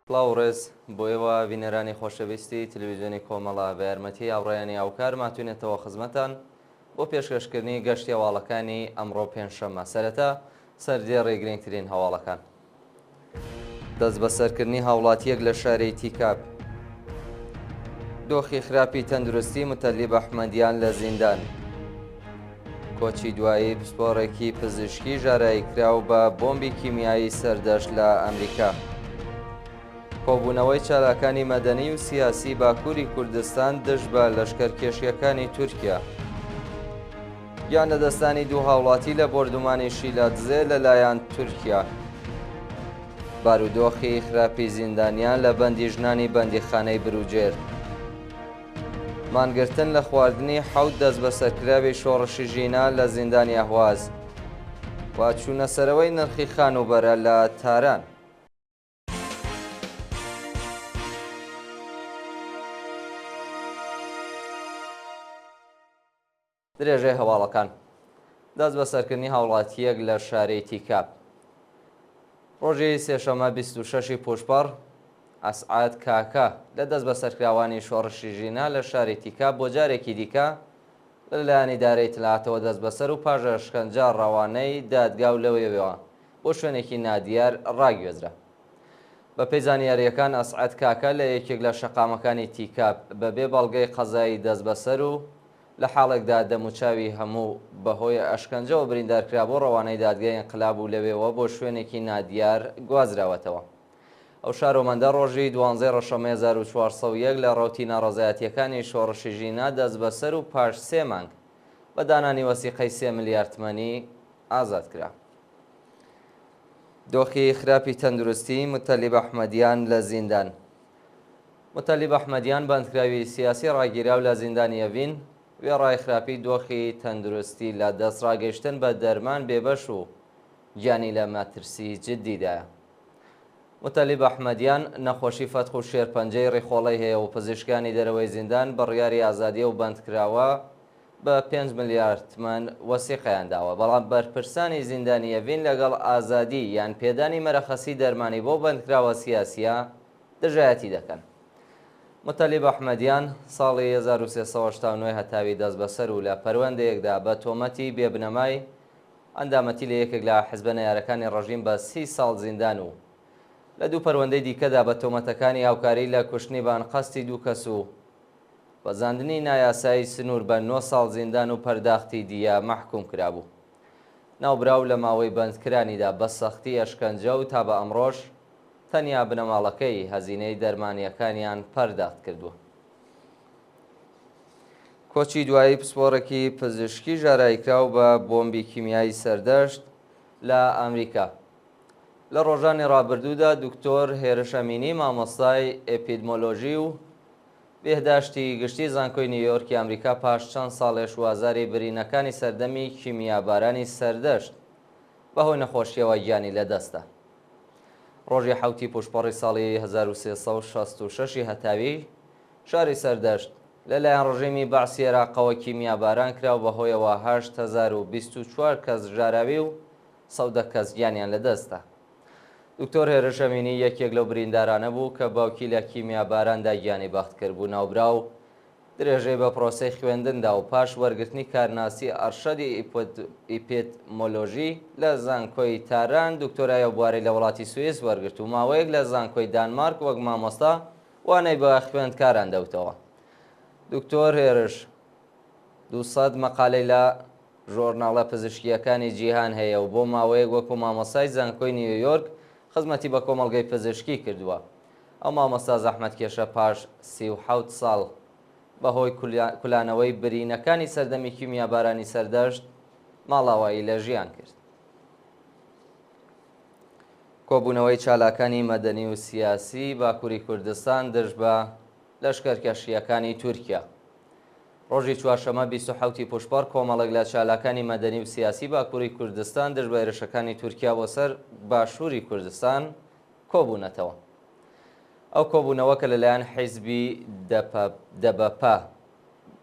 سڵاو و ڕێز بۆ ئێوە بینەرانی خۆشەویستی تلویزیۆنی کۆمەڵە، بە یارمەتی هاوڕێیانی هاوکار ماتوینەتەوە خزمەتان بۆ پێشکەشکردنی گەشتی هەواڵەکانی ئەمڕۆ پێنجشەممە. سەرەتا سەردێڕی گرنگترین هەواڵەکان. دەستبەسەرکردنی هاوڵاتییەک لە شاری تیکاب. دۆخی خراپی تەندروستی متەلیب ئەحمەدیان لە زیندان. کۆچی دوایی پسپۆڕێکی پزیشکی ژاراییکراو بە بۆمبی کیمیایی سەردەشت لە ئەمریکا. کۆبوونەوەی چالاکانی مەدەنی و سیاسی باکووری کوردستان دژ بە لەشکەرکێشییەکانی تورکیا. گیان لەدەستدانی دوو هاوڵاتی لە بۆردومانی شیلادزێ لەلایەن تورکیا. بارودۆخی خراپی زیندانیان لە بەندی ژنانی بەندیخانەی بروجێرد. مانگرتن لە خواردنی حەوت دەستبەسەرکراوی شۆڕشی ژینا لە زیندانی ئەهواز و چوونەسەرەوەی نرخی خانووبەرە لە تاران. درێژەی هەواڵەکان. دەستبەسەرکردنی هاوڵاتییەک لە شاری تیکاب. ڕۆژی سێشەممە 26 ی پووشپەڕ، ئەسعەد کاکە، لە دەستبەسەرکراوانی شۆڕشی ژینا لە شاری تیکاب بۆ جارێکی دیکە لەلایەن ئیدارەی ئیتلاعاتەوە دەستبەسەر و پاش ئەشکەنجە ڕەوانەی دادگا و لەوێوە بۆ شوێنێکی نادیار ڕاگوێزرا. بەپێی زانیارییەکان ئەسعەد کاکە لە یەکێک لە شەقامەکانی تیکاب بەبێ بەڵگەی قەزایی دەستبەسەر و لە حاڵێکدا دەموچاوی هەموو بە هۆی ئەشکەنجەوە بریندار کرابوو، ڕەوانەی دادگای ئینقلاب و لەوێوە بۆ شوێنێکی نادیار گوازراوەتەوە. ئەو شارۆمەندە ڕۆژی دوانزەی ڕەشەمەی 1401 لە ڕەوتی ناڕەزایەتییەکانی شۆڕشی ژینا دەستبەسەر و پاش سێ مانگ بە دانانی وەسیقەی سێ ملیار تمەنی ئازاد کرا. دۆخی خراپی تەندروستیی موتەلیب ئەحمەدیان لە زیندان. موتەلیب ئەحمەدیان بەندکراوی سیاسی ڕاگیراو لە زیندانی ئەڤین، وێڕای خراپی دۆخی تەندروستی لە دەستڕاگەیشتن بە دەرمان بێبەش و گیانی لە مەترسی جددیدایە. موتەلیب ئەحمەدیان نەخۆشی فەتق و شێرپەنجەی ڕیخۆڵەی هەیە و پزیشکانی دەرەوەی زیندان بڕیاری ئازادی ئەو بەندکراوە بە پێنج ملیار تمەن وەسیقەیان داوە، بەڵام بەرپرسانی زیندانی ئەڤین لەگەڵ ئازادی یان پێدانی مەرەخەسی دەرمانی بەو بەندکراوە سیاسییە دژایەتی دەکەن. موتەلیب ئەحمەدیان ساڵی 1389 هەتاوی دەستبەسەر و لە پەروەندەیەکدا بە تۆمەتی بێبنەمای ئەندامەتی لە یەکێک لە حزبە نەیارەکانی ڕژیم بە 30 ساڵ زیندان و لە دوو پەروەندەی دیکەدا بە تۆمەتەکانی هاوکاری لە کوشتنی بە ئەنقەستی دوو کەس و بەزاندنی نایاسایی سنوور بە نۆ ساڵ زیندان و پەرداختی دیە مەحکووم کرابوو. ناوبراو لە ماوەی بەندکرانیدا بە سەختی ئەشکەنجە و تا بە ئەمڕۆش تەنیا بنەماڵەکەی هەزینەی دەرمانییەکانیان پەرداخت کردووە. کۆچی دوایی پسپۆڕێکی پزیشکی ژاراییکراو بە بۆمبی کیمیایی سەردەشت لە ئامریکا. لە ڕۆژانی ڕابردوودا دکتۆر هێرش ئەمینی مامۆستای ئێپیدمۆلۆژی و بێهداشتی گشتی زانکۆی نیویۆرکی ئامریکا پاش چەند ساڵ ئێشوازاری برینەکانی سەردەمی کیمیابارانی سەردەشت بەهۆی نەخۆشییەوە گیانی لەدەستدا. ڕۆژی حەوتی پووشپەڕی ساڵی 1366 ی هەتاوی، شاری سەردەشت لەلایەن ڕژێمی بەعسی ئێراقەوە کیمیاباران کرا و بەهۆیەوە 8024 کەس ژاراوی و 110 کەس گیانیان لەدەستدا. دکتۆر هێرش ئەمینی یەکێک لەو بریندارانە بوو کە باوکی لە کیمیاباراندا گیانی بەخت کردبوو. ناوبراو درێژەی بە پرۆسەی خوێندن دا و پاش وەرگرتنی کارناسی ئەرشەدی ئیپدمۆلۆژی لە زانکۆی تاران، دکتۆرای ئەو بوارەی لە وڵاتی سوئیس وەرگرت و ماوەیەک لە زانکۆی دانمارک وەک مامۆستا وانەی بە خوێندکاران دەوتەوە. دکتۆر هێرش 200 مەقالەی لە ژۆرناڵە پزیشکییەکانی جیهان هەیە و بۆ ماوەیەک وەکو مامۆستای زانکۆی نیویۆرک خزمەتی بە کۆمەڵگەی پزیشکی کردووە. ئەو مامۆستا زەحمەتکێشە پاش 37 ساڵ بەهۆی کولانەوەی برینەکانی سەردەمی کیمیابارانی سەردەشت ماڵاوایی لە ژیان کرد. کۆبوونەوەی چالاکانی مەدەنی و سیاسی باکووری کوردستان دژ بە لەشکەرکەشییەکانی تورکیا. ڕۆژی چوارشەممە 27 ی پووشپەڕ کۆمەڵێک لە چالاکانی مەدەنی و سیاسی باکووری کوردستان دژ بە هێرشەکانی تورکیا بۆ سەر باشووری کوردستان کۆبوونەتەوە. ئەو کۆبوونەوە کە لەلایەن حیزبی دەبەپە،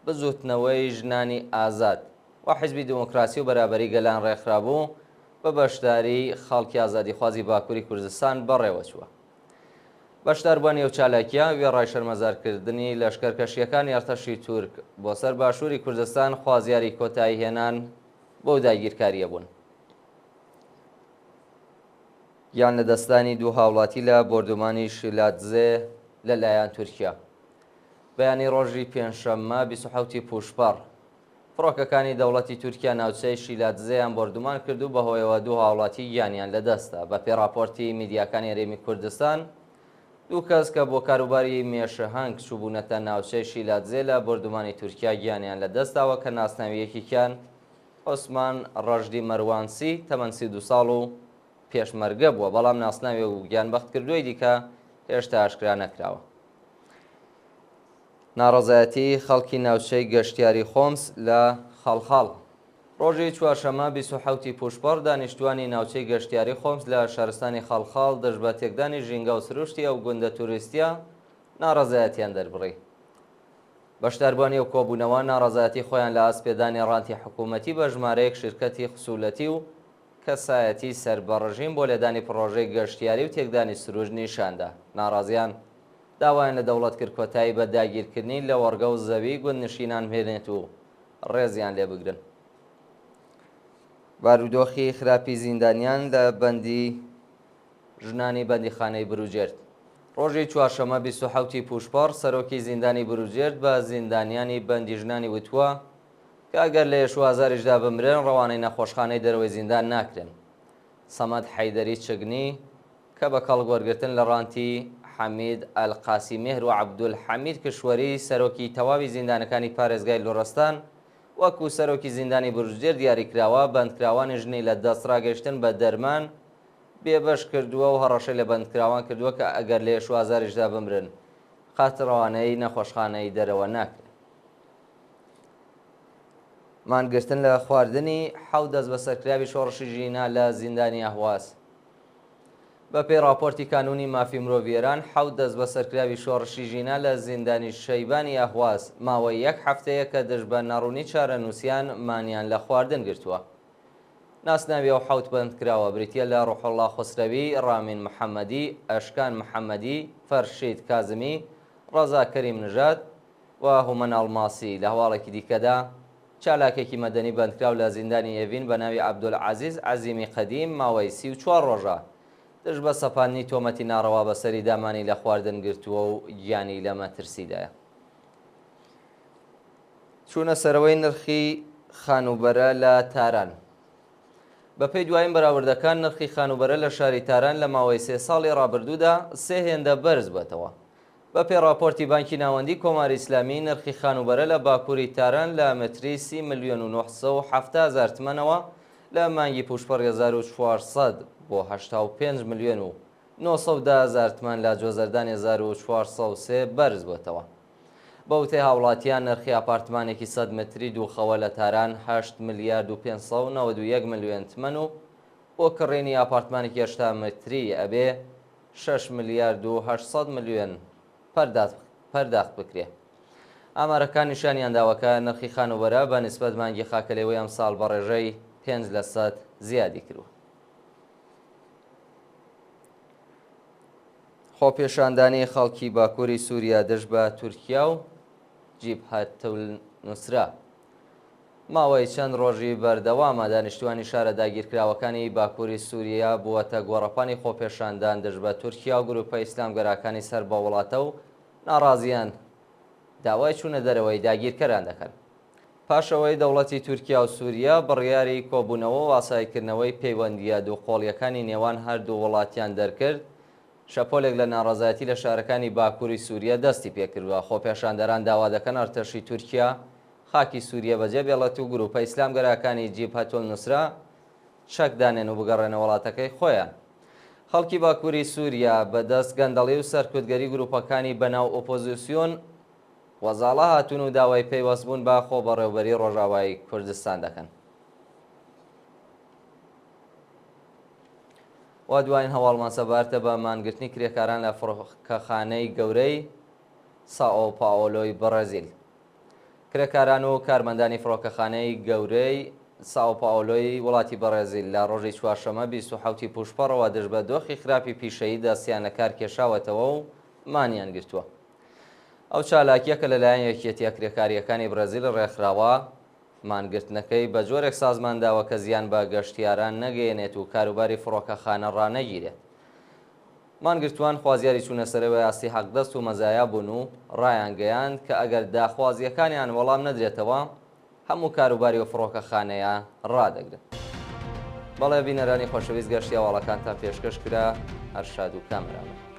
بزووتنەوەی ژنانی ئازاد، و حیزبی دیموکراسی و بەرابەری گەلان ڕێکخرابوو، بە بەشداریی خەڵکی ئازادیخوازی باکووری کوردستان بەڕێوەچووە. بەشداربووانی ئەو چالاکییە وێڕای شەرمەزارکردنی لەشکەرکەشییەکانی ئەرتەشی تورک بۆ سەر باشووری کوردستان خوازیاری کۆتایی هێنان بەو داگیرکارییە بوون. گیان لەدەستدانی دوو هاوڵاتی لە بۆردومانی شیلادزێ لەلایەن تورکیا. بەیانی ڕۆژی پێنجشەممە 27 ی پووشپەڕ، فڕۆکەکانی دەوڵەتی تورکیا ناوچەی شیلادزێیان بۆردومان کرد و بەهۆیەوە دوو هاوڵاتی گیانیان لەدەستدا. بەپێی ڕاپۆرتی میدیاکانی هەرێمی کوردستان، دوو کەس کە بۆ کاروباری مێشهەنگ چووبوونەتە ناوچەی شیلادزێ لە بۆردومانی تورکیا گیانیان لەدەستداوە کە ناسناوی یەکێکیان عوسمان ڕەشدی مەروانسی تەمەن 32 ساڵ و پێشمەرگە بووە، بەڵام ناسناوی و گیانبەختکردووی دیکە هێشتا ئاشکرا نەکراوە. ناڕەزایەتی خەڵکی ناوچەی گەشتیاری خۆمس لە خەڵخاڵ. ڕۆژی چوارشەممە 27 ی پووشپەڕ دانیشتووانی ناوچەی گەشتیاری خۆمس لە شارستانی خەڵخاڵ دژ بە تێکدانی ژینگە و سروشتی ئەو گوندە توریستییە ناڕەزایەتیان دەربڕی. بەشداربووانی ئەو کۆبوونەوە ناڕەزایەتی خۆیان لە ئاست پێدانی ڕانتی حکوومەتی بە ژمارەیەک شیرکەتی خسوولەتی و کەسایەتی سەر بە ڕژیم بۆ لێدانی پڕۆژەی گەشتیاری و تێکدانی سروشت نیشاندا. ناڕازیان داوایان لە دەوڵەت کرد کۆتایی بە داگیرکردنی لەوەڕگە و زەوی گوندنشینان بهێنێت و ڕێزیان لێ بگرن. بارودۆخی خراپی زیندانیان لە بەندی ژنانی بەندیخانەی بروجێرد. ڕۆژی چوارشەممە 27 ی پووشپەڕ، سەرۆکی زیندانی بروجێرد بە زیندانیانی بەندی ژنانی وتووە کە ئەگەر لە ئێش و ئازاریشدا بمرن ڕەوانەی نەخۆشخانەی دەرەوەی زیندان ناکرێن. سەمەد حەیدەری چگنی، کە بە کەڵک وەرگرتن لە ڕانتی حەمید ئەلقاسی مێهر و عەبدولحەمید کشوەری سەرۆکی تەواوی زیندانەکانی پارێزگای لوڕستان وەکوو سەرۆکی زیندانی بروجێرد دیاری کراوە، بەندکراوانی ژنی لە دەستڕاگەیشتن بە دەرمان بێبەش کردووە و هەڕەشەی لە بەندکراوان کردووە کە ئەگەر لە ئێش و ئازاریشدا بمرن قەت ڕەوانەی نەخۆشخانەی دەرەوە ناکرێن. مانگرتن لە خواردنی حەوت دەستبەسەرکراوی شۆڕشی ژینا لە زیندانی ئەهواز. بەپێی ڕاپۆرتی کانوونی مافی مرۆڤی ئێران، حەوت دەستبەسەرکراوی شۆڕشی ژینا لە زیندانی شەیبانی ئەهواز ماوەی یەک هەفتەیە کە دژ بە ناڕوونی چارەنووسیان مانیان لە خواردن گرتووە. ناسناوی ئەو حەوت بەندکراوە بریتییە لە ڕوحوڵڵا خوسرەوی، ڕامین محەممەدی، ئەشکان محەممەدی، فەرشید کازمی، ڕەزا کەریم نژاد و هومەن ئەڵماسی. لە هەواڵێکی دیکەدا، چالاکێکی مەدەنی بەندکراو لە زیندانی ئێڤین بە ناوی عەبدولعەزیز عەزیمی قەدیم ماوەی 34 ڕۆژە دژ بە سەپاندنی تۆمەتی ناڕەوا بەسەریدا مانی لە خواردن گرتووە و گیانی لە مەترسیدایە. چوونە سەرەوەی نرخی خانووبەرە لە تاران. بەپێی دوایین بەراوردەکان نرخی خانووبەرە لە شاری تاران لە ماوەی سێ ساڵی ڕابردوودا سێ هێندە بەرز بووەتەوە. بەپێی ڕاپۆرتی بانکی ناوەندیی کۆماری ئیسلامی، نرخی خانووبەرە لە باکووری تاران لە متری سی ملیۆن و 970 هەزار تمەنەوە لە مانگی پووشپەڕی 1400 بۆ 85 ملیۆن و 910 هەزار تمەن لە جۆزەردانی 1403 بەرز بووەتەوە. بە وتەی هاوڵاتیان، نرخی ئاپارتمانێکی 100 متری دوو خەوە لە تاران هەشت ملیارد و 591 ملیۆن تمەن و بۆ کڕینی ئاپارتمانێکی 80 متری ئەبێ شەش ملیارد و 800 ملیۆن پەرداخت بکرێ. ئامارەکان نیشانیان داوە کە نرخی خانووبەرە بە نیسبەت مانگی خاکەلێوەی ئەمساڵ بە ڕێژەی 5% زیادی کردووە. خۆپێشاندانی خەڵکی باکووری سووریا دژ بە تورکیا و جیبهەتولنوسرە ماوەی چەند ڕۆژی بەردەوامە دانیشتوانی شارە داگیرکراوەکانی باکووری سووریا بووەتە گۆڕەپانی خۆپێشاندان دژ بە تورکیا و گرووپە ئیسلامگەراکانی سەر بە وڵاتە و ناڕازیان داوای چوونە دەرەوەی داگیرکەران دەکەن. پاش ئەوەی دەوڵەتی تورکیا و سووریا بڕیاری کۆبوونەوە و ئاساییکردنەوەی پەیوەندییە دووقۆڵییەکانی نێوان هەردوو وڵاتیان دەرکرد، شەپۆلێک لە ناڕەزایەتی لە شارەکانی باکووری سووریە دەستی پێکردووە. خۆپێشاندەران داوا دەکەن ئەرتەشی تورکیا خاکی سووریە بەجێ بێڵێت و گرووپە ئیسلامگەراکانی جیبهەتولنوسرە چەک دانێن و بگەڕێنە وڵاتەکەی خۆیان. خەڵکی باکووری سووریا بە دەست گەندەڵی و سەرکوتگەری گرووپەکانی بەناو ئۆپۆزیسیۆن وەزاڵە هاتوون و داوای پەیوەستبوون بە خۆبەڕێوبەریی ڕۆژاوای کوردستان دەکەن. و دوایین هەواڵمان سەبارتە بە مانگرتنی کرێکاران لە فڕۆکەخانەی گەورەی سائۆ پائۆلۆی بەڕازیل. کرێکاران و کارمەندانی فڕۆکەخانەی گەورەی ساوپاولۆی وڵاتی بەڕێزیل لە ڕۆژی چوارشەممە 27 ی پووشپەڕەوە دژ بە دۆخی خراپی پیشەیی دەستیان لە کار کێشاوەتەوە و مانیان گرتووە. ئەو چالاکییە کە لەلایەن یەکیەتییە کرێکارییەکانی بڕازیل ڕێکخراوە، مانگرتنەکەی بە جۆرێک سازمان داوە کە زیان بە گەشتیاران نەگەیەنێت و کاروباری فڕۆکەخانە ڕانەگیرێت. مانگرتووان خوازیاری چوونەسەرەوەی ئاستی حەقدەست و مەزایا بوون و ڕایانگەیاند کە ئەگەر داخوازییەکانیان وەڵام نەدرێتەوە، هەموو کاروباری ئەو فڕۆکەخانەیە ڕادەگرن. بەڵێ بینەرانی خۆشەویست گەشتی هەواڵەکانتان پێشکەش کرا، هەر شاد و کامەران بن.